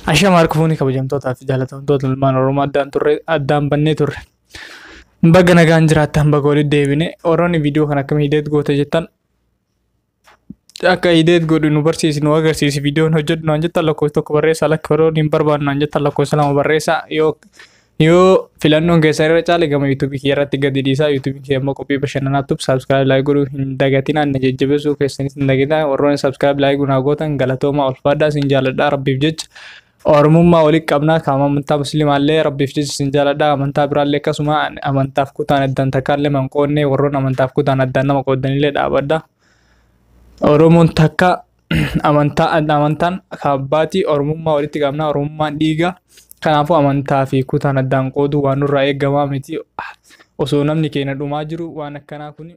Ashama harka fuunii kabajamtootaa fi jaalatamtoota ilmaan Oromoo addaan turre addaan bannee turre. Baga nagaan jiraattan, baga walitti deebine. Warroonni viidiyoo kana akkamiin edit goote jettan, akka edit godhu nu barsiisi, nu agarsiisi, viidiyoon hojjedhu naan jettan, lakkoofsa 1 barreessaa. Lakki, warroonni hin barbaannu naan jettan, lakkoofsa 2 barreessaa. Yoo filannoon keessan irra caale gama yuutuubii kiyya irratti gadi dhiisaa. Yuutuubii kiyya immoo Qophii Bashannanaatuuf subscribe, like godhuu hin dagatinaa, na jajjabeessuu keessanis hin dagatinaa. Warroonni subscribe, like godhuu naa gootan galatoomaa, ulfaadhaa, isin jaaladhaa. Rabbiif jecha Oromummaa walitti qabnaa. Kaama amantaa musliimaallee rabbiif jecha isin jaaladhaa, amantaa biraallee akkasuma. Amantaaf kutaan addaan takkaallee manqoonnee, warroonni amantaaf kutaan addaan nama qooddanillee dhaabadha. Oromoon takka, amantaa amantaan kabbaatii, Oromummaa walitti qabnaa, Oromummaan dhiiga. Kanaafuu amantaa fi kutaan addaan qooduu waan nurraa eegamaa miti. Osoo namni keenya dhumaa jiru waan akkanaa kun